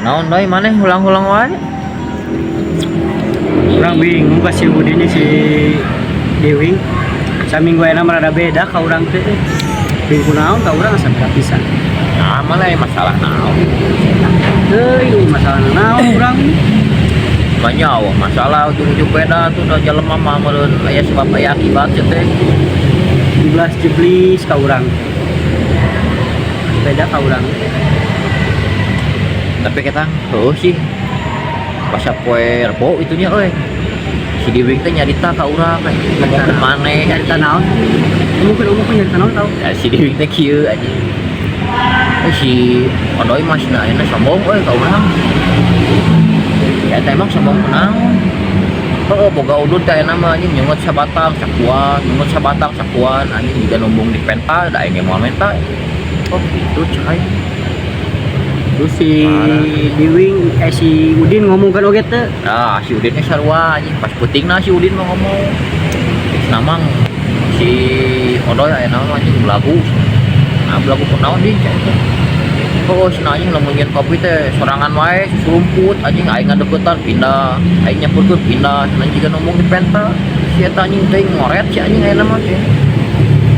Naon deui maneh hulang-hulang wae? Urang bingung ka si Udin, si Dewing. Saminggu ayeuna mah rada beda ka urang teh. Bingung kunaon ka urang, asa beda pisan. Nah, mana masalah naon? Teuing masalah naon urang. Banyak wah masalah ujung-ujung beda tuh, udah jelema mah meureun aya sebab aya akibat sia teh. Jeblas jeblis ka urang. Beda ka urang. Tapi kita heuh sih. Pas poe Rebo itunya euy. Si Diwing teh nyarita ka urang ngomongkeun maneh. Nyarita naon? Ngomongkeun ngomongkeun nyarita naon tau? Ya, si Diwing teh kieu anjing. Eh, si Odoy mah cenah ayeuna sombong euy ka urang. Ya teh emang sombong kunaon? Heeh, boga udud teh ayeuna mah anjing nyungut sabatang sakuan, nyungut sabatang sakuan, anjing jiga numbung di penta, da aing ge moal menta. Oh, gitu cai. Terus si Parah. Diwing, eh, si Udin ngomongkeun oge teu? Nah, si Udin ge sarua anjing, pas peutingna si Udin mah ngomong. Namang si Odoy ayeuna mah anjing belagu. Nah, belagu kunaon din cai teh? Oh, cenah anjing lamun nyieun kopi teh sorangan wae surumput anjing, aing ngadeukeutan pindah, aing nyampurkeun pindah, cenah jiga numbung di penta. Si eta anjing teh ngoret si anjing ayeuna mah teh.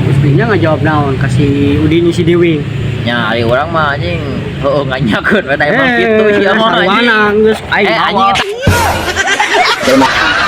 Terus Bingnya ngajawab naon ka si Udin, si Diwing? Nya ari urang mah anjing heueuh nganyakeun we, da emang kitu sia mah anjing. Sarwana geus aing Eh, bawa. Anjing eta.